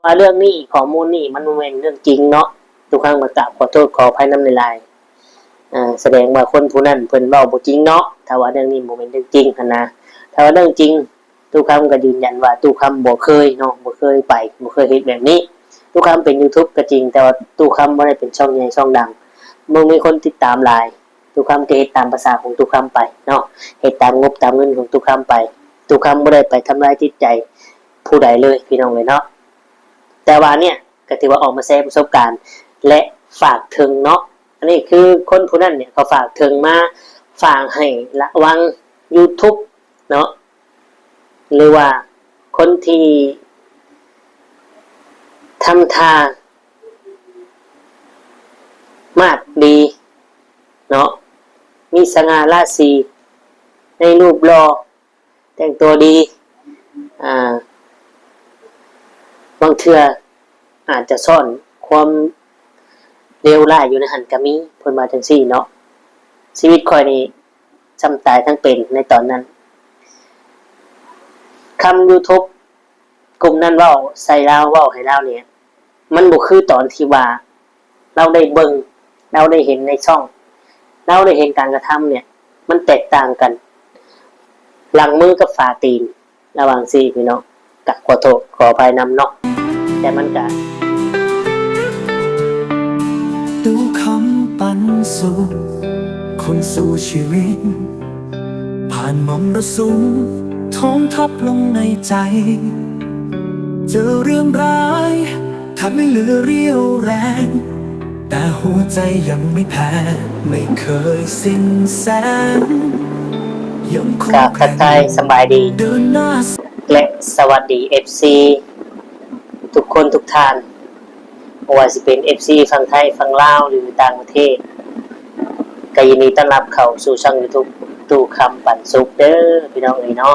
ວ່າເລື່ອງນີ້ ຂໍ້ມູນນີ້ມັນບໍ່ແມ່ນເລື່ອງຈິງເນາະ, ຕຸຄຳກໍກາບຂໍໂທດຂໍອະໄພນຳຫຼາຍໆ. ເອີ ສະແດງວ່າຄົນຜູ້ນັ້ນເພິ່ນເວົ້າບໍ່ຈິງເນາະ, ຖ້າວ່າເລື່ອງນີ້ບໍ່ແມ່ນເລື່ອງຈິງຫັ້ນນະ. ຖ້າວ່າເລື່ອງຈິງ ຕຸຄຳກໍຢືນຢັນວ່າຕຸຄຳບໍ່ເຄີຍເນາະ, ບໍ່ເຄີຍໄປ, ບໍ່ເຄີຍເຮັດແບບນີ້. ຕຸຄຳເປັນ YouTube ກໍຈິງ, ແຕ່ວ່າຕຸຄຳບໍ່ໄດ້ເປັນຊ່ອງໃຫຍ່ຊ່ອງດັງ, ບໍ່ມີຄົນຕິດຕາມຫຼາຍ. ຕຸຄຳກໍເຮັດຕາມພາສາຂອງຕຸຄຳໄປເນາະ, ເຮັດຕາມງົບຕາມເງິນຂອງຕຸຄຳໄປ. ຕຸຄຳບໍ່ໄດ້ໄປທຳລາຍຈິດໃຈຜູ້ໃດເລີຍ ພີ່ນ້ອງເອີຍເນາະ. ແຕ່ວ່າເນຍ ກໍຖືວ່າອອກມາແຊປະສົບການ ແລະ ຝາກເຖິງເນາະ. ອັນນີ້ຄືຄົນຜູ້ນັ້ນເນຍ ເຂົາຝາກເຖິງມາ ຝາກໃຫ້ລະວັງ YouTube ເນາະ, ຫຼືວ່າຄົນທີ່ທຳທ່າມາກດີເນາະ, ມີສະຫງ່າລາສີ ໃນຮູບຫຼໍ່ ແຕ່ງຕົວດີ ອາ ບາງເທື່ອອາດຈະຊ້ອນຄວາມເລວຮ້າຍຢູ່ໃນຫັ້ນກໍມີ, ເພິ່ນວ່າຈັ່ງຊີ້ເນາະ. ຊີວິດຂ້ອຍນີ້ຊ່ຳຕາຍທັງເປັນໃນຕອນນັ້ນ. ຄຳ YouTube ກຸ່ມນັ້ນເວົ້າໃສ່ລາວ, ເວົ້າໃຫ້ລາວນີ້ ມັນບໍ່ຄືຕອນທີ່ວ່າລາວໄດ້ເບິ່ງ, ລາວໄດ້ເຫັນໃນຊ່ອງ, ລາວໄດ້ເຫັນການກະທຳເນຍ ມັນແຕກຕ່າງກັນ ຫຼັງມືກັບຝາຕີນ ລະຫວ່າງຊີ້ພີ່ນ້ອງ. ກະຂໍໂທດຂໍອະໄພນຳເນາະ, ແຕ່ມັນກະ ຕູ້ຄຳປັນສຸກ ຄົນສູ້ຊີວິດ ຜ່ານມໍລະສຸມ ທ້ອງທັບລົງໃນໃຈ ເຈີເລື່ອງຮ້າຍ ແທບໄມ່ເຫຼືອຣຽວແຮງ ແຕ່ຫົວໃຈຍັງໄມ່ແພ້ ໄມ່ເຄີຍສິ້ນແສງ ຍັງຄົງ ກາບທັກທາຍສະບາຍດີ ເດີນໜ້າ ແລະ ສະຫວັດດີ ເອັຟຊີ ທຸກຄົນທຸກທ່ານ. ບໍ່ວ່າຊິເປັນ ເອັຟຊີ ຝັ່ງໄທ, ຝັ່ງລາວ ຫຼື ຕ່າງປະເທດ, ກໍຍິນດີຕ້ອນຮັບເຂົ້າສູ່ຊ່ອງ YouTube ຕູ້ຄຳປັນສຸກເດີ ພີ່ນ້ອງເອີຍເນາະ.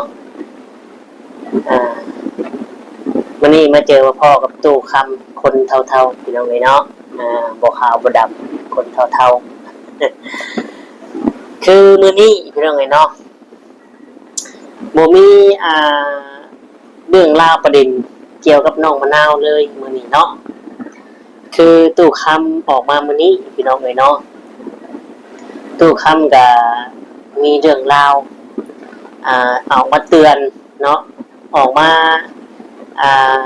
ອາ ມື້ນີ້ມາເຈີມາພໍ້ກັບຕູ້ຄຳ ຄົນເທົາໆ ພີ່ນ້ອງເອີຍເນາະ, ອາ ບໍ່ຂາວບໍ່ດຳ ຄົນເທົາໆ. ຄືມື້ນີ້ ພີ່ນ້ອງເອີຍເນາະ ບໍ່ມີ ອ່າ ເລື່ອງລາວປະເດັນກ່ຽວກັບນ້ອງມະນາວເລີຍມື້ນີ້ເນາະ. ຄືຕູ້ຄຳອອກມາມື້ນີ້ ພີ່ນ້ອງເອີຍເນາະ, ຕູ້ຄຳກະມີເລື່ອງລາວ ອ່າ ອອກມາເຕືອນເນາະ, ອອກມາ ອ່າ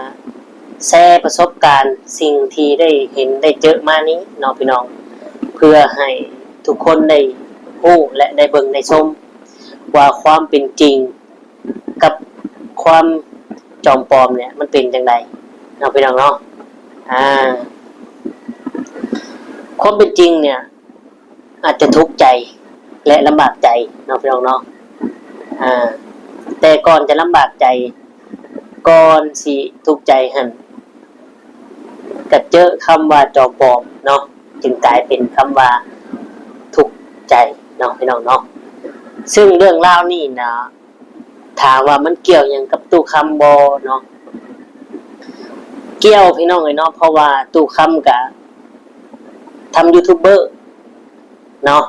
ແຊປະສົບການສິ່ງທີ່ໄດ້ເຫັນໄດ້ເຈີມານີ້ເນາະ ພີ່ນ້ອງ, ເພື່ອໃຫ້ທຸກຄົນໄດ້ຮູ້ ແລະ ໄດ້ເບິ່ງໄດ້ຊົມ ວ່າຄວາມເປັນຈິງກັບຄວາມຈອມປອມເນຍ ມັນເປັນຈັ່ງໃດເນາະ ພີ່ນ້ອງເນາະ. ອາ ຄວາມເປັນຈິງເນຍ ອາດຈະທຸກໃຈ ແລະ ລຳບາກໃຈເນາະ ພີ່ນ້ອງເນາະ. ອາ ແຕ່ກ່ອນຈະລຳບາກໃຈ ກ່ອນຊິທຸກໃຈຫັ້ນ ກະເຈີຄຳວ່າຈອມປອມເນາະ, ຈຶ່ງກາຍເປັນຄຳວ່າທຸກໃຈເນາະ ພີ່ນ້ອງເນາະ. ຊຶ່ງເລື່ອງລາວນີ້ນະ ຖາມວ່າມັນກ່ຽວຫຍັງກັບຕູ້ຄຳບໍ່ເນາະ? ກ່ຽວ ພີ່ນ້ອງເອີຍເນາະ, ເພາະວ່າຕູ້ຄຳກະທຳຢູທູບເບີເນາະ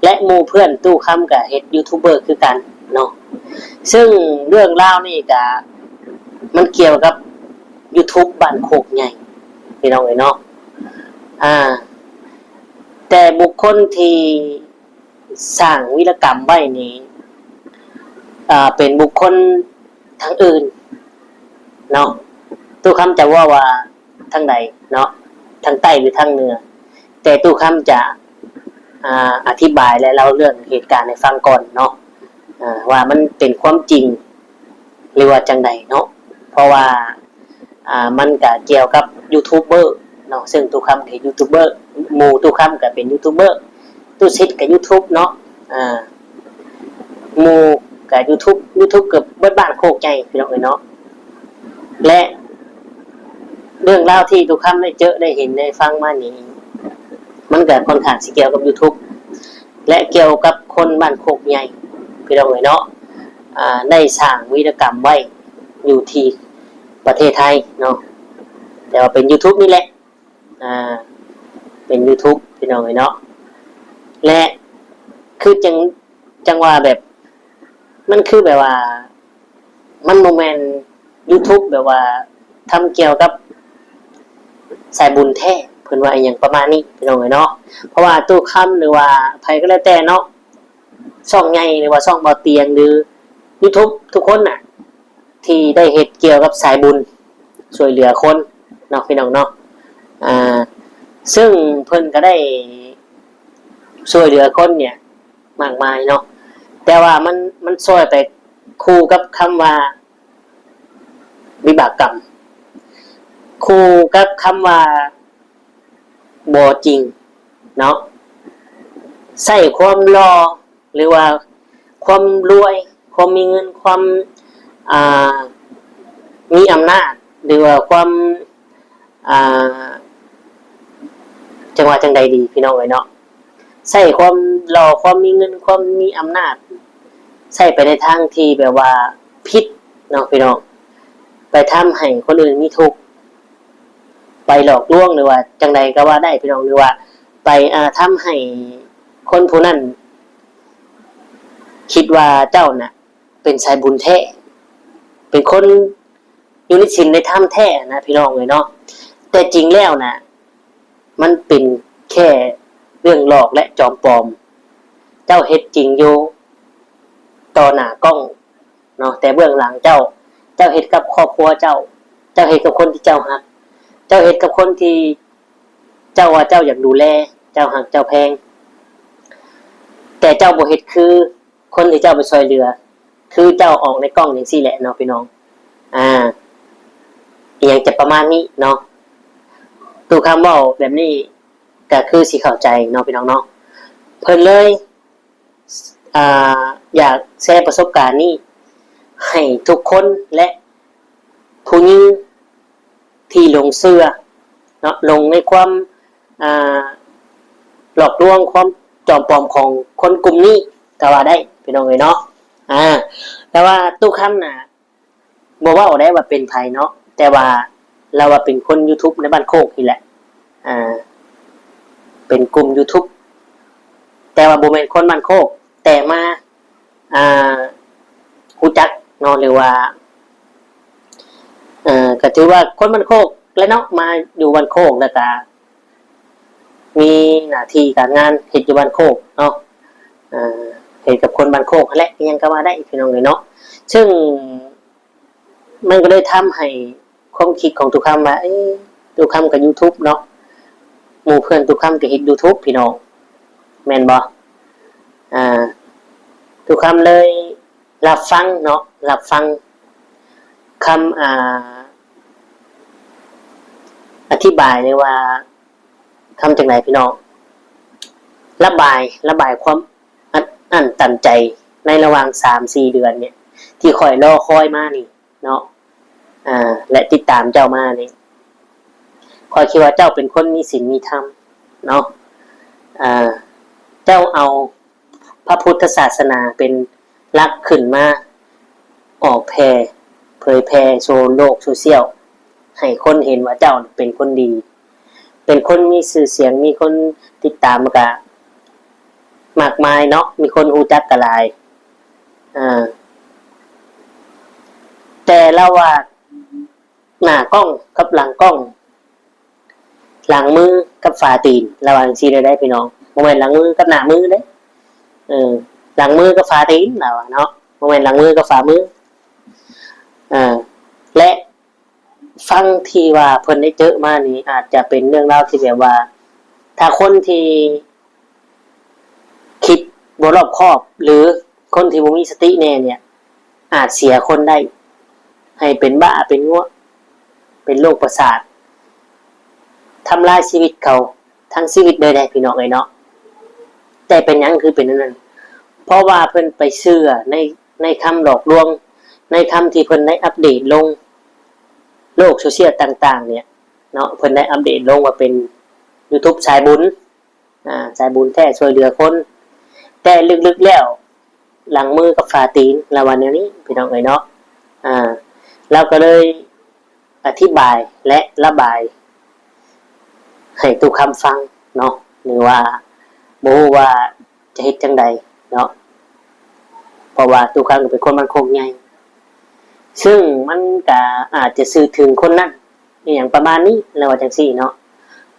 ແລະ ໝູ່ເພື່ອນຕູ້ຄຳກະເຮັດຢູທູບເບີຄືກັນເນາະ. ຊຶ່ງເລື່ອງລາວນີ້ກະ ມັນກ່ຽວກັບຢູທູບບ້ານໂຄກໃຫຍ່ ພີ່ນ້ອງເອີຍເນາະ. ອາ ແຕ່ບຸກຄົນທີ່ ສ້າງວີລະກຳໄວ້ນີ້ ເປັນບຸກຄົນທາງອື່ນເນາະ, ຕູ້ຄຳຈະເວົ້າວ່າທາງໃດເນາະ, ທາງໃຕ້ ຫຼື ທາງເໜືອ, ແຕ່ຕູ້ຄຳຈະ ອາ ອະທິບາຍ ແລະ ເລົ່າເລື່ອງເຫດການໃຫ້ຟັງກ່ອນເນາະ ອາ ວ່າມັນເປັນຄວາມຈິງ ຫຼືວ່າຈັ່ງໃດເນາະ, ເພາະວ່າ ອ່າ ມັນກະກ່ຽວກັບຢູທູບເບີເນາະ, ຊຶ່ງຕູ້ຄຳເປັນຢູທູບເບີ, ໝູ່ຕູ້ຄຳກະເປັນຢູທູບເບີ, ຕູ້ສິດກະຢູທູບເນາະ, ອ່າ ໝູ່ກະຢູທູບ, ຢູທູບເກືອບເບິດບ້ານໂຄກໃຫຍ່ ພີ່ນ້ອງເອີຍເນາະ. ແລະ ເລື່ອງລາວທີ່ຕູ້ຄຳໄດ້ເຈີໄດ້ເຫັນໄດ້ຟັງມານີ້ ມັນກະຂ້ອນຂ້າງຊິກ່ຽວກັບຢູທູບ ແລະ ກ່ຽວກັບຄົນບ້ານໂຄກໃຫຍ່ ພີ່ນ້ອງເອີຍເນາະ, ອ່າ ໄດ້ສ້າງວີລະກຳໄວ້ຢູ່ທີ່ປະເທດໄທເນາະ, ແຕ່ວ່າເປັນຢູທູບນີ້ແຫຼະ, ອ່າ ເປັນຢູທູບ ພີ່ນ້ອງເອີຍເນາະ. ແລະ ຄືຈັ່ງ ຈັ່ງວ່າແບບ ມັນຄືແບບວ່າ ມັນບໍ່ແມ່ນຢູທູບແບບວ່າທຳກ່ຽວກັບ ສາຍບຸນແທ້ ເພິ່ນວ່າອີ່ຫຍັງປະມານນີ້ ພີ່ນ້ອງເອີຍເນາະ. ເພາະວ່າຕູ້ຄຳ ຫຼືວ່າໃຜກໍແລ້ວແຕ່ເນາະ ຊ່ອງໃຫຍ່ ຫຼືວ່າຊ່ອງເບົາຕຽງ ຫຼື YouTube ທຸກຄົນນະ ທີ່ໄດ້ເຮັດກ່ຽວກັບສາຍບຸນ ຊ່ວຍເຫຼືອຄົນເນາະ ພີ່ນ້ອງເນາະ. ອ່າ ເຊິ່ງເພິ່ນກໍໄດ້ຊ່ວຍເຫຼືອຄົນເນຍ ມາກມາຍເນາະ ແຕ່ວ່າມັນ ມັນຊ່ອຍໄປຄູ່ກັບຄຳວ່າວິບາກກຳ ຄູ່ກັບຄຳວ່າບໍ່ຈິງເນາະ. ໃຊ້ຄວາມຫຼໍ່ ຫຼືວ່າຄວາມລວຍ ຄວາມມີເງິນ ຄວາມ ອ່າ ມີອຳນາດ ຫຼືວ່າຄວາມ ອ່າ ຈັ່ງວ່າຈັ່ງໃດດີ ພີ່ນ້ອງເອີຍເນາະ. ໃຊ້ຄວາມຫຼໍ່ ຄວາມມີເງິນ ຄວາມມີອຳນາດ ໃຊ້ໄປໃນທາງທີ່ແບບວ່າຜິດເນາະ ພີ່ນ້ອງ, ໄປທຳໃຫ້ຄົນອື່ນມີທຸກ ໄປຫຼອກລວງ ຫຼືວ່າຈັ່ງໃດກໍວ່າໄດ້ ພີ່ນ້ອງ, ຫຼືວ່າໄປ ອ່າ ທຳໃຫ້ຄົນຜູ້ນັ້ນຄິດວ່າເຈົ້ານະເປັນສາຍບຸນແທ້ ເປັນຄົນຢູ່ໃນສິນໃນທຳແທ້ນະ ພີ່ນ້ອງເອີຍເນາະ. ແຕ່ຈິງແລ້ວນະ ມັນເປັນແຄ່ເລື່ອງຫຼອກ ແລະ ຈອມປອມ. ເຈົ້າເຮັດຈິງຢູ່ຕໍ່ໜ້າກ້ອງເນາະ ແຕ່ເບື້ອງຫຼັງເຈົ້າ ເຈົ້າເຮັດກັບຄອບຄົວເຈົ້າ ເຈົ້າເຮັດກັບຄົນທີ່ເຈົ້າຮັກ ເຈົ້າເຮັດກັບຄົນທີ່ເຈົ້າວ່າເຈົ້າຢາກດູແລ ເຈົ້າຮັກເຈົ້າແພງ ແຕ່ເຈົ້າບໍ່ເຮັດຄືຄົນທີ່ເຈົ້າໄປຊ່ວຍເຫຼືອ ຄືເຈົ້າອອກໃນກ້ອງຈັ່ງຊີ້ແຫຼະເນາະ ພີ່ນ້ອງ. ອ່າ ອີ່ຫຍັງຈະປະມານນີ້ເນາະ. ຕູ້ຄຳເວົ້າແບບນີ້ ກໍຄືຊິເຂົ້າໃຈເນາະ ພີ່ນ້ອງເນາະ. ເພິ່ນເລີຍ ອ່າ ຢາກແຊປະສົບການນີ້ໃຫ້ທຸກຄົນ ແລະ ຜູ້ຍິງທີ່ຫຼົງເຊື່ອເນາະ ຫຼົງໃນຄວາມ ອ່າ ຫຼອກລວງ ຄວາມຈອມປອມຂອງຄົນກຸ່ມນີ້ກໍວ່າໄດ້ ພີ່ນ້ອງເອີຍເນາະ. ອ່າ ແຕ່ວ່າຕູ້ຄຳນະ ບໍ່ເວົ້າໄດ້ວ່າເປັນໃຜເນາະ ແຕ່ວ່າລາວວ່າເປັນຄົນຢູທູບໃນບ້ານໂຄກນີ້ແຫຼະ ອ່າ ເປັນກຸ່ມຢູທູບ ແຕ່ວ່າບໍ່ແມ່ນຄົນບ້ານໂຄກ ແຕ່ມາ ອ່າ ຮູ້ຈັກເນາະ ຫຼືວ່າ ເອີ ກໍຖືວ່າຄົນບ້ານໂຄກແຫຼະເນາະ ມາຢູ່ບ້ານໂຄກ ແລ້ວກະ ມີໜ້າທີ່ການງານເຮັດຢູ່ບ້ານໂຄກເນາະ ເອີ ເຮັດກັບຄົນບ້ານໂຄກຫັ້ນແຫຼະ ອີ່ຫຍັງກໍວ່າໄດ້ ພີ່ນ້ອງເອີຍເນາະ. ເຊິ່ງມັນກໍເລີຍທຳໃຫ້ຄວາມຄິດຂອງຕູ້ຄຳວ່າ ເອ ຕູ້ຄຳກໍຢູທູບເນາະ ໝູ່ເພື່ອນຕູ້ຄຳກໍເຮັດຢູທູບ ພີ່ນ້ອງ ແມ່ນບໍ່? ອ່າ ຕູ້ຄຳເລີຍ ຮັບຟັງເນາະ ຮັບຟັງຄຳ ອ່າ ອະທິບາຍ ຫຼືວ່າຄຳຈັ່ງໃດ ພີ່ນ້ອງ ລະບາຍ ລະບາຍຄວາມອັດອັ້ນຕັນໃຈໃນລະຫວ່າງສາມສີ່ເດືອນນີ້ ທີ່ຂ້ອຍລໍຄອຍມານີ້ເນາະ ອ່າ ແລະ ຕິດຕາມເຈົ້າມານີ້. ຂ້ອຍຄິດວ່າເຈົ້າເປັນຄົນມີສິນມີທຳເນາະ ອ່າ ເຈົ້າເອົາ ພະພຸດທະສາສະໜາເປັນຫຼັກຂຶ້ນມາອອກແຜ່ ເຜີຍແຜ່ສູ່ໂລກໂຊຊຽວ ໃຫ້ຄົນເຫັນວ່າເຈົ້າເປັນຄົນດີ ເປັນຄົນມີຊື່ສຽງ ມີຄົນຕິດຕາມກະມາກມາຍເນາະ ມີຄົນຮູ້ຈັກກະຫຼາຍ ເອີ ແຕ່ລະວ່າ ໜ້າກ້ອງກັບຫຼັງກ້ອງ ຫຼັງມືກັບຝາຕີນ ລະວ່າຈັ່ງຊີ້ເລີຍເດ້ພີ່ນ້ອງ ບໍ່ແມ່ນຫຼັງມືກັບໜ້າມືເດ້ ເອີ ຫຼັງມືກັບຝາຕີນ ລະວ່າເນາະ ບໍ່ແມ່ນຫຼັງມືກັບຝາມື ເອີ ແລະ ຟັງທີ່ວ່າເພິ່ນໄດ້ເຈີມານີ້ ອາດຈະເປັນເລື່ອງລາວທີ່ແບບວ່າ ຖ້າຄົນທີ່ ຄິດບໍ່ລອບຄອບ ຫຼື ຄົນທີ່ບໍ່ມີສະຕິແດ່ເນ່ຍ ອາດເສຍຄົນໄດ້ ໃຫ້ເປັນບ້າເປັນງົວ ເປັນໂລກປະສາດ ທຳລາຍຊີວິດເຂົາທັງຊີວິດເລີຍເດ້ພີ່ນ້ອງເອີຍເນາະ. ແຕ່ເປັນຫຍັງຄືເປັນອັນນັ້ນ? ເພາະວ່າເພິ່ນໄປເຊື່ອໃນ ໃນຄຳຫຼອກລວງ ໃນຄຳທີ່ເພິ່ນໄດ້ອັບເດດລົງໂລກໂຊຊຽວຕ່າງໆເນ່ຍເນາະ ເພິ່ນໄດ້ອັບເດດລົງວ່າເປັນຢູທູບສາຍບຸນ ອ່າ ສາຍບຸນແທ້ ຊ່ວຍເຫຼືອຄົນ ແຕ່ເລິກໆແລ້ວ ຫຼັງມືກັບຝາຕີນ ລາວວ່າແນວນີ້ພີ່ນ້ອງເອີຍເນາະ. ອ່າ ລາວກໍເລີຍອະທິບາຍ ແລະ ລະບາຍໃຫ້ຕູ້ຄຳຟັງເນາະ ຫຼືວ່າບໍ່ຮູ້ວ່າຈະເຮັດຈັ່ງໃດເນາະ ເພາະວ່າຕູ້ຄຳກໍເປັນຄົນບ້ານໂຄກໃຫຍ່ ເຊິ່ງມັນກະອາດຈະສື່ເຖິງຄົນນັ້ນ ອີ່ຫຍັງປະມານນີ້ ລາວວ່າຈັ່ງຊີ້ເນາະ.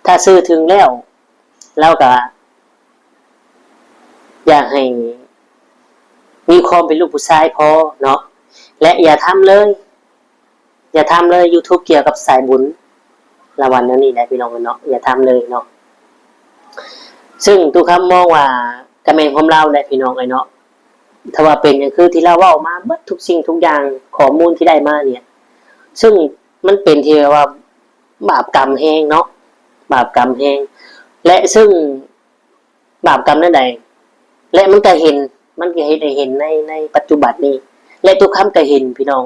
ຖ້າສື່ເຖິງແລ້ວ ລາວກະຢາກໃຫ້ມີຄວາມເປັນລູກຜູ້ຊາຍພໍເນາະ ແລະ ຢ່າທຳເລີຍ ຢ່າທຳເລີຍ YouTube ກ່ຽວກັບສາຍບຸນ ລາວວ່າແນວນີ້ແຫຼະພີ່ນ້ອງເອີຍເນາະ ຢ່າທຳເລີຍເນາະ. ຊຶ່ງຕູ້ຄຳມອງວ່າກະແມ່ນຄວາມລາວແຫຼະພີ່ນ້ອງເອີຍເນາະ ຖ້າວ່າເປັນຫຍັງຄືທີ່ລາວເວົ້າມາເບິດທຸກສິ່ງທຸກຢ່າງ ຂໍ້ມູນທີ່ໄດ້ມານີ້ ຊຶ່ງມັນເປັນທີ່ແບບວ່າບາບກຳແຮງເນາະ ບາບກຳແຮງ ແລະ ຊຶ່ງ ບາບກຳແນວໃດ ແລະ ມັນກະເຫັນ ມັນກະເຮັດໃຫ້ເຫັນໃນ ໃນປັດຈຸບັນນີ້ ແລະ ຕູ້ຄຳກະເຫັນພີ່ນ້ອງ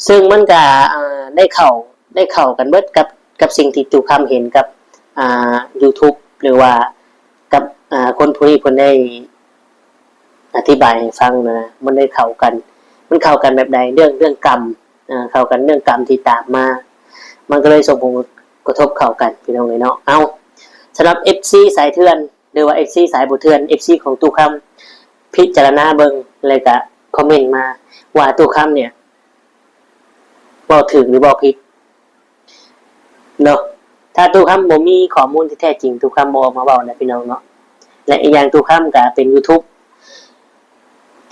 ຊຶ່ງມັນກະ ອ່າ ໄດ້ເຂົ້າ ໄດ້ເຂົ້າກັນເບິດກັບ ກັບສິ່ງທີ່ຕູ້ຄຳເຫັນກັບ ອ່າ YouTube ຫຼືວ່າກັບ ອ່າ ຄົນຜູ້ນີ້ເພິ່ນໄດ້ອະທິບາຍໃຫ້ຟັງນະ ມັນໄດ້ເຂົ້າກັນ ມັນເຂົ້າກັນແບບໃດ ເລື່ອງ ເລື່ອງກຳ ອ່າ ເຂົ້າກັນເລື່ອງກຳທີ່ຕາມມາ ມັນກະເລີຍສົ່ງຜົນກະທົບເຂົ້າກັນພີ່ນ້ອງເອີຍເນາະ. ເອົາ ສຳລັບ ເອັຟຊີ ສາຍເຖື່ອນ ຫຼືວ່າ ເອັຟຊີ ສາຍບໍ່ເຖື່ອນ ເອັຟຊີ ຂອງຕູ້ຄຳ ພິຈາລະນາເບິ່ງ ແລ້ວກະຄອມເມັນມາວ່າຕູ້ຄຳເນີ້ຍເວົ້າຖືກຫຼືເວົ້າຜິດເນາະ. ຖ້າຕູ້ຄຳບໍ່ມີຂໍ້ມູນທີ່ແທ້ຈິງ ຕູ້ຄຳບໍ່ອອກມາເວົ້ານະພີ່ນ້ອງເນາະ. ແລະ ອີກຢ່າງ ຕູ້ຄຳກະເປັນ YouTube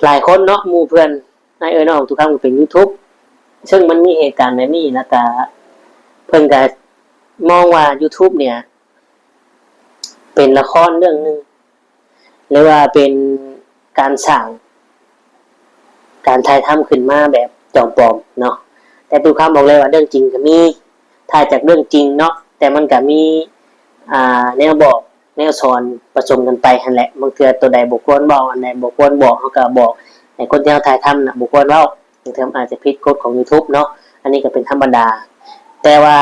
ຫຼາຍຄົນເນາະ ໝູ່ເພື່ອນ ອ້າຍເອື້ອຍນ້ອງຕູ້ຄຳກະເປັນ YouTube ເຊິ່ງມັນມີເຫດການແບບນີ້ ແລ້ວກະເພິ່ນກະມອງວ່າ YouTube ເນີ້ຍ ເປັນລະຄອນເລື່ອງໜຶ່ງ ຫຼືວ່າເປັນການສ້າງ ການຖ່າຍທຳຂຶ້ນມາແບບຈອມປອມເນາະ. ແຕ່ຕູ້ຄຳບອກເລີຍວ່າເລື່ອງຈິງກະມີ ຖ້າຈາກເລື່ອງຈິງເນາະ ແຕ່ມັນກະມີ ອ່າ ແນວບອກແນວສອນປະສົມກັນໄປຫັ້ນແຫຼະ. ບາງເທື່ອໂຕໃດບໍ່ຄວນເວົ້າ ອັນໃດບໍ່ຄວນບອກ ເຮົາກະບອກໃຫ້ຄົນທີ່ເຮົາຖ່າຍທຳນະບໍ່ຄວນເວົ້າ. ບາງເທື່ອມັນອາດຈະຜິດກົດຂອງ YouTube ເນາະ ອັນນີ້ກະເປັນທຳມະດາ. ແຕ່ວ່າ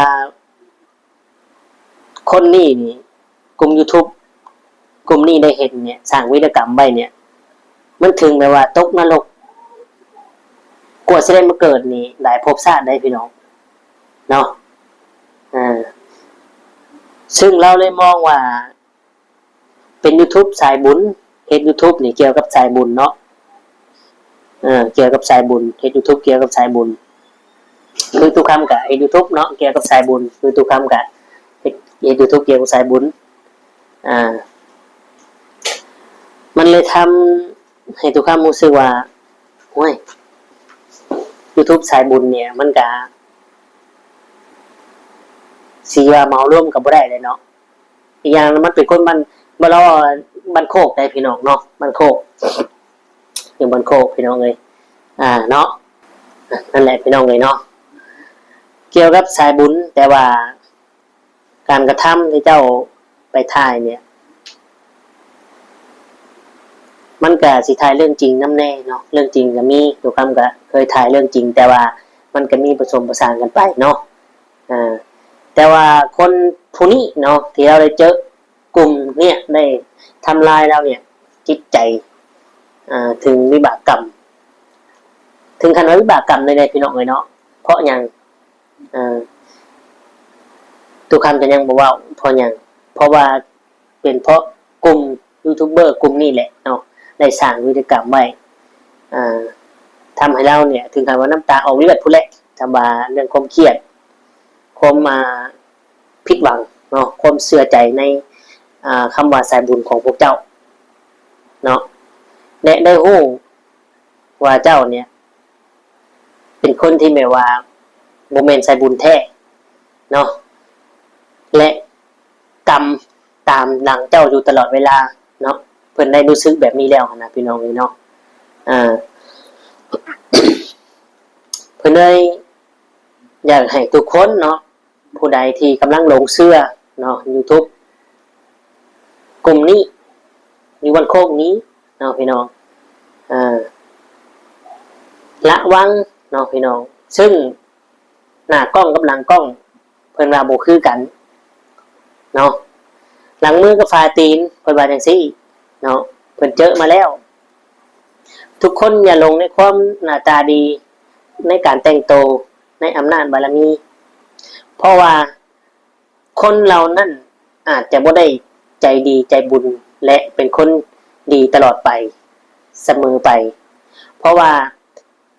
ຄົນນີ້ນີ້ ກຸ່ມ YouTube ກຸ່ມນີ້ໄດ້ເຮັດນີ້ ສ້າງວຽກກຳໄວ້ນີ້ ມັນເຖິງແບບວ່າຕົກນະລົກ ກວ່າຊິໄດ້ມາເກີດນີ້ ຫຼາຍພົບຊາດໄດ໋ພີ່ນ້ອງເນາະ. ເຊິ່ງລາວເລີຍມອງວ່າ ເປັນ YouTube ສາຍບຸນ ເຮັດ YouTube ນີ້ກ່ຽວກັບສາຍບຸນເນາະ ເອີ ກ່ຽວກັບສາຍບຸນ ເຮັດ YouTube ກ່ຽວກັບສາຍບຸນ. ຄືຕູ້ຄຳກະເຮັດ YouTube ເນາະ ກ່ຽວກັບສາຍບຸນ ຄືຕູ້ຄຳກະເຮັດ ເຮັດ YouTube ກ່ຽວກັບສາຍບຸນ ອ່າ ມັນເລີຍທຳໃຫ້ຕູ້ຄຳຮູ້ສຶກວ່າ ໂອ້ຍ YouTube ສາຍບຸນນີ້ ມັນກະຊິວ່າເໝົາລວມກະບໍ່ໄດ້ແຫຼະເນາະ. ອີກຢ່າງມັນເປັນຄົນບ້ານ ບ້ານລາວ ບ້ານໂຄກໃດ໋ພີ່ນ້ອງເນາະ ບ້ານໂຄກ ຢູ່ບ້ານໂຄກພີ່ນ້ອງເອີຍ ອ່າ ເນາະ. ນັ້ນແຫຼະພີ່ນ້ອງເອີຍເນາະ ກ່ຽວກັບສາຍບຸນ ແຕ່ວ່າການກະທຳທີ່ເຈົ້າໄປຖ່າຍນີ້ ມັນກະຊິຖ່າຍເລື່ອງຈິງນຳແດ່ເນາະ ເລື່ອງຈິງກະມີ ຕູ້ຄຳກະເຄີຍຖ່າຍເລື່ອງຈິງ ແຕ່ວ່າມັນກະມີປະສົມປະສານກັນໄປເນາະ. ອ່າ ແຕ່ວ່າຄົນຜູ້ນີ້ເນາະ ທີ່ເຮົາໄດ້ເຈີ ກຸ່ມເນີ້ຍໄດ້ທຳລາຍລາວເນີ້ຍ ຈິດໃຈ ອ່າ ເຖິງວິບາກກຳ ເຖິງຂັ້ນວ່າວິບາກກຳເລີຍເດ້ພີ່ນ້ອງເອີຍເນາະ. ເພາະຫຍັງ? ອ່າ ຕູ້ຄຳກະຍັງບໍ່ເວົ້າ ເພາະຫຍັງ? ເພາະວ່າເປັນເພາະກຸ່ມຢູທູບເບີກຸ່ມນີ້ແຫຼະເນາະ ໄດ້ສ້າງວຽກກຳໄວ້ ອ່າ ທຳໃຫ້ລາວເນີ້ຍ ເຖິງຂັ້ນວ່ານ້ຳຕາອອກເລືອດພຸ້ນແຫຼະ ຄຳວ່າເລື່ອງຄວາມຄຽດ ຄວາມ ອ່າ ຜິດຫວັງເນາະ ຄວາມເຊື່ອໃຈໃນ ອ່າ ຄຳວ່າສາຍບຸນຂອງພວກເຈົ້າເນາະ ແລະ ໄດ້ຮູ້ວ່າເຈົ້າເນີ້ຍເປັນຄົນທີ່ແບບວ່າບໍ່ແມ່ນສາຍບຸນແທ້ເນາະ ແລະ ກຳຕາມຫຼັງເຈົ້າຢູ່ຕະຫຼອດເວລາເນາະ ເພິ່ນໄດ້ຮູ້ສຶກແບບນີ້ແລ້ວຫັ້ນນະ ພີ່ນ້ອງເອີຍເນາະ ອ່າ ເພິ່ນເລີຍຢາກໃຫ້ທຸກຄົນເນາະ ຜູ້ໃດທີ່ກຳລັງຫຼົງເຊື່ອເນາະ ຢູທູບກຸ່ມນີ້ ຢູ່ບ້ານໂຄກນີ້ເນາະພີ່ນ້ອງ ເອີ ລະວັງເນາະພີ່ນ້ອງ ເຊິ່ງໜ້າກ້ອງກັບຫຼັງກ້ອງເພິ່ນວ່າບໍ່ຄືກັນເນາະ ຫຼັງມືກັບຝາຕີນເພິ່ນວ່າຈັ່ງຊີ້ເນາະ ເພິ່ນເຈີມາແລ້ວ ທຸກຄົນຢ່າຫຼົງໃນຄວາມໜ້າຕາດີ ໃນການແຕ່ງໂຕ ໃນອຳນາດບາລະມີ ເພາະວ່າຄົນເຫຼົ່ານັ້ນອາດຈະບໍ່ໄດ້ໃຈດີໃຈບຸນ ແລະ ເປັນຄົນດີຕະຫຼອດໄປ ສະເໝີໄປ ເພາະວ່າ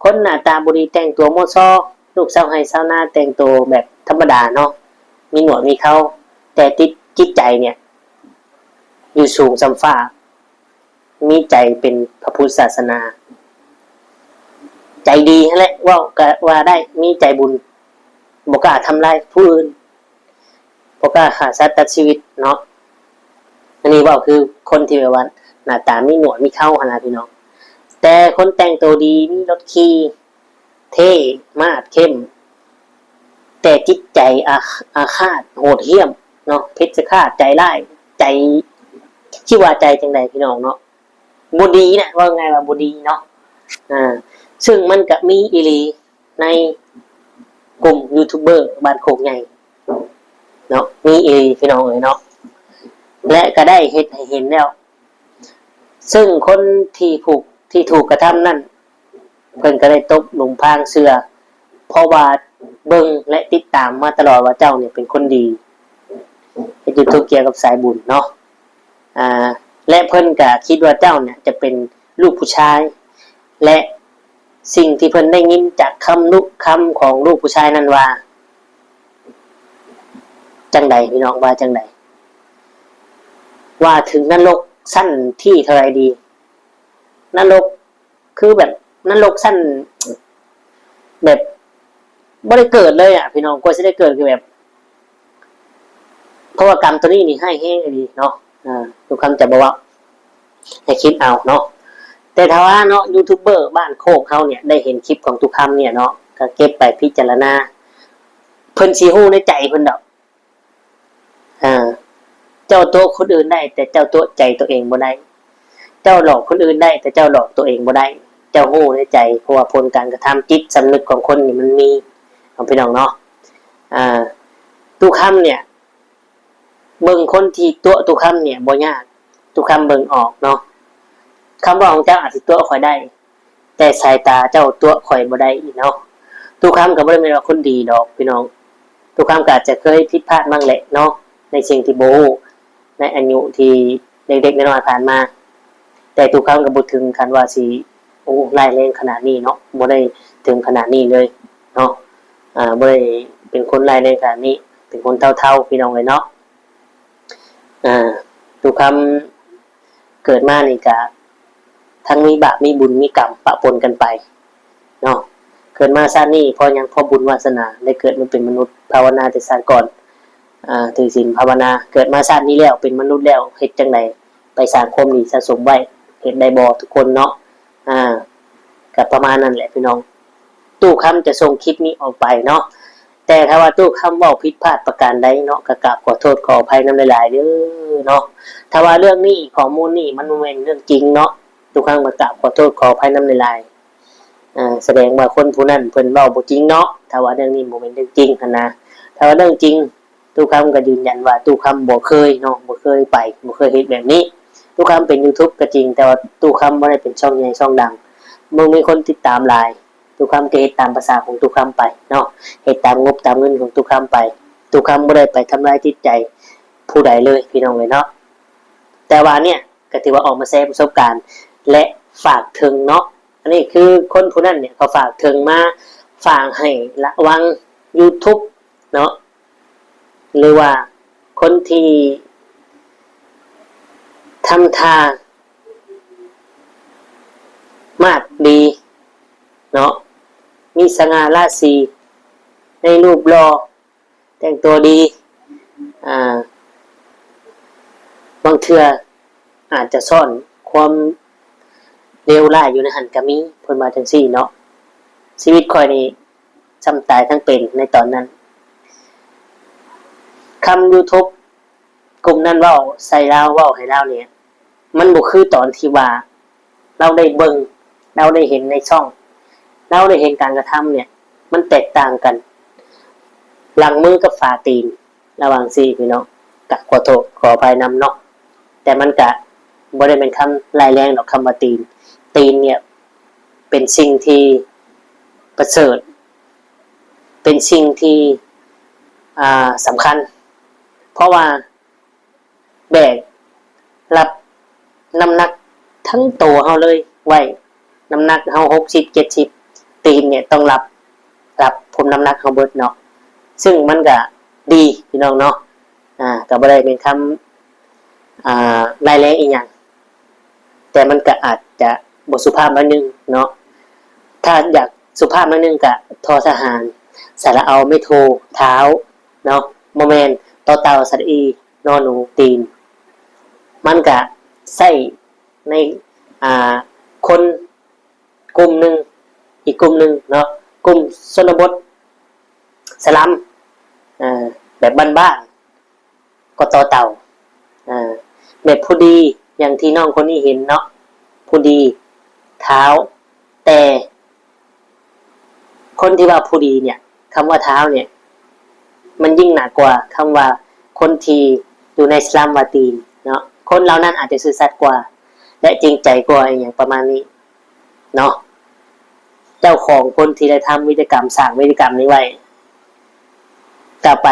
ຄົນໜ້າຕາບໍ່ດີ ແຕ່ງຕົວມົວຊໍ ລູກຊາວໄຮ່ຊາວນາ ແຕ່ງໂຕແບບທຳມະດາເນາະ ມີໜວດມີເຂົາ ແຕ່ຕິດ ຈິດໃຈເນ່ຍຢູ່ສູງສ່ຳຟ້າ, ມີໃຈເປັນພະພຸດທະສາສະໜາ, ໃຈດີຫັ້ນແຫຼະ ເວົ້າກະວ່າໄດ້, ມີໃຈບຸນ, ບໍ່ກ້າທຳລາຍຜູ້ອື່ນ, ບໍ່ກ້າຂ້າສັດຕັດຊີວິດເນາະ. ອັນນີ້ເວົ້າຄືຄົນທີ່ແບບວ່າໜ້າຕາມີໜວດມີເຂົາຫັ້ນນະພີ່ນ້ອງ. ແຕ່ຄົນແຕ່ງໂຕດີ, ມີລົດຂີ່ເທ່, ມາດເຂັ້ມ, ແຕ່ຈິດໃຈອາ ອາຄາດໂຫດຫ້ຽມເນາະ, ເພັດຊະຄາດ, ໃຈຮ້າຍ, ໃຈ ຊິວ່າໃຈຈັ່ງໃດພີ່ນ້ອງເນາະ, ບໍ່ດີນະ, ເວົ້າງ່າຍວ່າບໍ່ດີເນາະ. ອ່າ ເຊິ່ງມັນກະມີອີ່ຫຼີໃນກຸ່ມຢູທູບເບີບ້ານໂຄກໃຫຍ່ເນາະ, ມີອີ່ຫຼີພີ່ນ້ອງເອີຍເນາະ, ແລະກະໄດ້ເຮັດໃຫ້ເຫັນແລ້ວ. ເຊິ່ງຄົນທີ່ຜູ້ ທີ່ຖືກກະທຳນັ້ນ ເພິ່ນກະໄດ້ຕົກຫຼຸມພາງເຊື່ອ, ເພາະວ່າເບິ່ງ ແລະ ຕິດຕາມມາຕະຫຼອດວ່າເຈົ້ານີ້ເປັນຄົນດີ, ເຮັດຢູທູບກ່ຽວກັບສາຍບຸນເນາະ. ອ່າ ແລະ ເພິ່ນກະຄິດວ່າເຈົ້ານີ້ຈະເປັນລູກຜູ້ຊາຍ, ແລະ ສິ່ງທີ່ເພິ່ນໄດ້ຍິນຈາກຄຳລຸຄຳຂອງລູກຜູ້ຊາຍນັ້ນວ່າ ຈັ່ງໃດພີ່ນ້ອງ, ວ່າຈັ່ງໃດ? ວ່າເຖິງນະລົກຊັ້ນທີເທົ່າໃດດີ? ນະລົກ ຄືແບບນະລົກຊັ້ນແບບບໍ່ໄດ້ເກີດເລີຍອະພີ່ນ້ອງ, ກວ່າຊິໄດ້ເກີດຄືແບບ ເພາະວ່າກຳໂຕນີ້ນີ້ຮ້າຍແຮງອີ່ຫຼີເນາະ. ອ່າ ຕຸຄຳຈະບໍ່ເວົ້າ ໃຫ້ຄິດເອົາເນາະ. ແຕ່ຖ້າວ່າເນາະ ຢູທູບເບີບ້ານໂຄກເຮົາເນ່ຍໄດ້ເຫັນຄລິບຂອງຕຸຄຳເນ່ຍເນາະ, ກະເກັບໄປພິຈາລະນາ, ເພິ່ນຊິຮູ້ໃນໃຈເພິ່ນດອກ. ອ່າ ເຈົ້າຕົວະຄົນອື່ນໄດ້ ແຕ່ເຈົ້າຕົວະໃຈຕົວເອງບໍ່ໄດ້, ເຈົ້າຫຼອກຄົນອື່ນໄດ້ ແຕ່ເຈົ້າຫຼອກຕົວເອງບໍ່ໄດ້. ເຈົ້າຮູ້ໃນໃຈ, ເພາະວ່າຜົນການກະທຳ, ຈິດສຳນຶກຂອງຄົນນີ້ມັນມີເນາະ ພີ່ນ້ອງເນາະ. ອ່າ ຕຸຄຳເນ່ຍ ເບິ່ງຄົນທີ່ຕົວະຕຸຄຳເນ່ຍບໍ່ຍາກ, ຕຸຄຳເບິ່ງອອກເນາະ. ຄຳເວົ້າຂອງເຈົ້າອາດຊິຕົວະຂ້ອຍໄດ້, ແຕ່ສາຍຕາເຈົ້າຕົວະຂ້ອຍບໍ່ໄດ້ເນາະ. ຕຸຄຳກະບໍ່ໄດ້ແມ່ນວ່າຄົນດີດອກພີ່ນ້ອງ, ຕຸຄຳກະອາດຈະເຄີຍຜິດພາດມາແຫຼະເນາະ ໃນສິ່ງທີ່ບໍ່ຮູ້ ໃນອາຍຸທີ່ເດັກໆນ້ອຍໆຜ່ານມາ, ແຕ່ຕຸຄຳກະບໍ່ເຖິງຂັ້ນວ່າຊິ ໂອ້ ຮ້າຍແຮງຂະໜາດນີ້ເນາະ, ບໍ່ໄດ້ເຖິງຂະໜາດນີ້ເລີຍເນາະ. ອ່າ ບໍ່ໄດ້ເປັນຄົນຮ້າຍແຮງຂະໜາດນີ້, ເປັນຄົນເທົ້າໆ ພີ່ນ້ອງເອີຍເນາະ. ອ່າ ຕຸຄຳເກີດມານີ້ກະທັງມີບາບມີບຸນມີກຳປະປົນກັນໄປເນາະ. ເກີດມາຊາດນີ້ເພາະຫຍັງ? ເພາະບຸນວາສະໜາ ໄດ້ເກີດມາເປັນມະນຸດ, ພາວະນາແຕ່ຊາດກ່ອນ, ຖືສິນພາວະນາ, ເກີດມາຊາດນີ້ແລ້ວ ເປັນມະນຸດແລ້ວ ເຮັດຈັ່ງໃດ? ໄປສ້າງຄວາມດີສະສົມໄວ້ ເຮັດໄດ້ບໍ່ທຸກຄົນເນາະ? ອ່າ ກະປະມານນັ້ນແຫຼະພີ່ນ້ອງ. ຕູ້ຄຳຈະສົ່ງຄລິບນີ້ອອກໄປເນາະ, ແຕ່ຖ້າວ່າຕູ້ຄຳເວົ້າຜິດພາດປະການໃດເນາະ ກະກາບຂໍໂທດຂໍອະໄພນຳຫຼາຍໆເດີເນາະ. ຖ້າວ່າເລື່ອງນີ້ ຂໍ້ມູນນີ້ມັນບໍ່ແມ່ນເລື່ອງຈິງເນາະ, ຕູ້ຄຳກະກາບຂໍໂທດຂໍອະໄພນຳຫຼາຍໆ. ອ່າ ສະແດງວ່າຄົນຜູ້ນັ້ນເພິ່ນເວົ້າບໍ່ຈິງເນາະ, ຖ້າວ່າເລື່ອງນີ້ບໍ່ແມ່ນເລື່ອງຈິງຫັ້ນນະ. ຖ້າວ່າເລື່ອງຈິງ ຕູ້ຄຳກະຢືນຢັນວ່າຕູ້ຄຳບໍ່ເຄີຍເນາະ, ບໍ່ເຄີຍໄປ, ບໍ່ເຄີຍເຮັດແບບນີ້. ຕູ້ຄຳເປັນຢູທູບກະຈິງ, ແຕ່ວ່າຕູ້ຄຳບໍ່ໄດ້ເປັນຊ່ອງໃຫຍ່ຊ່ອງດັງ, ບໍ່ມີຄົນຕິດຕາມຫຼາຍ. ຕູ້ຄຳກະເຮັດຕາມພາສາຂອງຕູ້ຄຳໄປເນາະ, ເຮັດຕາມງົບຕາມເງິນຂອງຕູ້ຄຳໄປ. ຕູ້ຄຳບໍ່ໄດ້ໄປທຳລາຍຈິດໃຈຜູ້ໃດເລີຍ ພີ່ນ້ອງເອີຍເນາະ. ແຕ່ວ່າເນ່ຍ ກະຖືວ່າອອກມາແຊປະສົບການ ແລະ ຝາກເຖິງເນາະ. ອັນນີ້ຄືຄົນຜູ້ນັ້ນເນ່ຍ ເຂົາຝາກເຖິງມາ ຝາກໃຫ້ລະວັງຢູທູບເນາະ. ຫຼືວ່າຄົນທີ່ທຳທ່າມາດດີເນາະ, ມີສະຫງ່າລາສີ, ໃນຮູບຫຼໍ່, ແຕ່ງຕົວດີ, ອ່າ ບາງເທື່ອອາດຈະສ້ອນຄວາມເລວຮ້າຍຢູ່ໃນຫັ້ນກະມີ, ເພິ່ນວ່າຈັ່ງຊີ້ເນາະ. ຊີວິດຂ້ອຍນີ້ ຊ່ຳຕາຍທັງເປັນໃນຕອນນັ້ນ. ຄຳຢູທູບກຸ່ມນັ້ນເວົ້າໃສ່ລາວ, ເວົ້າໃຫ້ລາວນີ້ ມັນບໍ່ຄືຕອນທີ່ວ່າລາວໄດ້ເບິ່ງ, ລາວໄດ້ເຫັນໃນຊ່ອງ, ລາວໄດ້ເຫັນການກະທຳເນ່ຍ ມັນແຕກຕ່າງກັນ. ຫຼັງມືກັບຝາຕີນ ລະຫວ່າງຊີ້ພີ່ນ້ອງ, ກະຂໍໂທດຂໍອະໄພນຳເນາະ, ແຕ່ມັນກະບໍ່ໄດ້ແມ່ນຄຳຮ້າຍແຮງດອກ ຄຳວ່າຕີນ. ຕີນເນ່ຍ ເປັນສິ່ງທີ່ປະເສີດ, ເປັນສິ່ງທີ່ ອ່າ ສຳຄັນ, ເພາະວ່າແບກຮັບນ້ຳໜັກທັງໂຕເຮົາເລີຍໄວ້, ນ້ຳໜັກເຮົາຫົກສິບ ເຈັດສິບ, ຕີນເນ່ຍຕ້ອງຮັບ, ຮັບພວມນ້ຳໜັກເຮົາເບິດເນາະ, ເຊິ່ງມັນກະດີພີ່ນ້ອງເນາະ. ອ່າ ກ ກໍບໍ່ໄດ້ແມ່ນຄຳ ອ່າ ຮ້າຍແຮງອີ່ຫຍັງ, ແຕ່ມັນກໍອາດຈະບໍ່ສຸພາບໜ້ອຍໜຶ່ງເນາະ. ຖ້າຢາກສຸພາບໜ້ອຍໜຶ່ງກໍ ທໍທະຫານ ສະລະເອົາ ໄມ້ໂທ ທ້າວ ເນາະ, ບໍ່ແມ່ນ ຕໍເຕົ່າ ສະຫຼະອີ ນໍໜູ ຕີນ. ມັນກະໃຊ້ໃນ ອ່າ ຄົນກຸ່ມໜຶ່ງ ອີກກຸ່ມໜຶ່ງເນາະ, ກຸ່ມຊົນນະບົດ ສະລັມ ເອີ ແບບບ້ານໆ ກໍຕໍ່ເຕົ່າ ເອີ ແບບຜູ້ດີ ຢ່າງທີ່ນ້ອງຄົນນີ້ເຫັນເນາະ, ຜູ້ດີ ທ້າວ. ແຕ່ ຄົນທີ່ວ່າຜູ້ດີເນ່ຍ, ຄຳວ່າທ້າວເນ່ຍ ມັນຍິ່ງໜັກກວ່າຄຳວ່າຄົນທີ່ຢູ່ໃນສະລັມວ່າຕີນເນາະ. ຄົນເຫຼົ່ານັ້ນອາດຈະຊື່ສັດກວ່າ ແລະ ຈິງໃຈກວ່າ ອີ່ຫຍັງປະມານນີ້ເນາະ. ເຈົ້າຂອງຄົນທີ່ໄດ້ທຳວິດຍາກຳ ສ້າງວິດຍາກຳນີ້ໄວ້ ກໍໄປ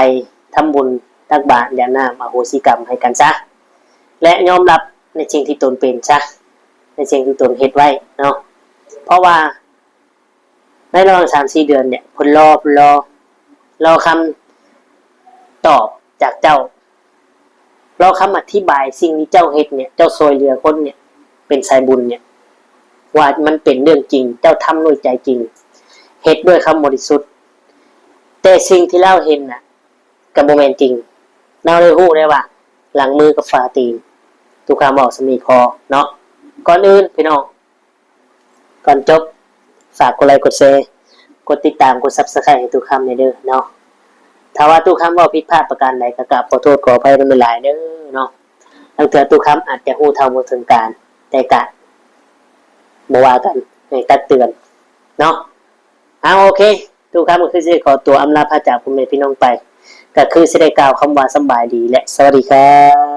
ທຳບຸນ ຕັກບາດ ຢາດນ້ຳ ອະໂຫສິກຳໃຫ້ກັນຊະ ແລະ ຍອມຮັບໃນສິ່ງທີ່ຕົນເປັນຊະ, ໃນສິ່ງທີ່ຕົນເຮັດໄວ້ເນາະ. ເພາະວ່າ ໃນລະຫວ່າງສາມສີ່ເດືອນເນ່ຍ ເພິ່ນລໍ ເພິ່ນລໍ ລໍຄຳຕອບຈາກເຈົ້າ, ລໍຄຳອະທິບາຍສິ່ງທີ່ເຈົ້າເຮັດເນ່ຍ, ເຈົ້າຊ່ວຍເຫຼືອຄົນເນ່ຍ, ເປັນສາຍບຸນເນ່ຍ, ວ່າມັນເປັນເລື່ອງຈິງ, ເຈົ້າທຳດ້ວຍໃຈຈິງ, ເຮັດດ້ວຍຄວາມບໍລິສຸດ. ແຕ່ສິ່ງທີ່ລາວເຫັນນະ ກໍບໍ່ແມ່ນຈິງ. ລາວໄດ້ຮູ້ໄດ້ວ່າ ຫຼັງມືກັບຝາຕີນ. ຕຸຄຳເວົ້າສ່ຳນີ້ພໍເນາະ. ກ່ອນອື່ນພີ່ນ້ອງ ກ່ອນຈົບ ຝາກກົດໄລ ກົດແຊ ກົດຕິດຕາມ ກົດ Subscribe ໃຫ້ຕຸຄຳແດ່ເດີເນາະ. ຖ້າວ່າຕຸຄຳເວົ້າຜິດພາດປະການໃດ ກໍກາບຂໍໂທດຂໍອະໄພນຳຫຼາຍໆເດີເນາະ. ລາງເທື່ອຕຸຄຳອາດຈະຮູ້ເທົ່າບໍ່ເຖິງການ, ແຕ່ກະບໍ່ວ່າກັນ, ໃຫ້ຕັກເຕືອນເນາະ. ເອົາ ໂອເຄ, ຕຸຄຳກໍຄືຊິໄດ້ຂໍຕົວອຳລາພາຈາກພໍ່ແມ່ພີ່ນ້ອງໄປ, ກໍຄືຊິໄດ້ກ່າວຄຳວ່າສຳບາຍດີ ແລະ ສະຫວັດດີຄັບ.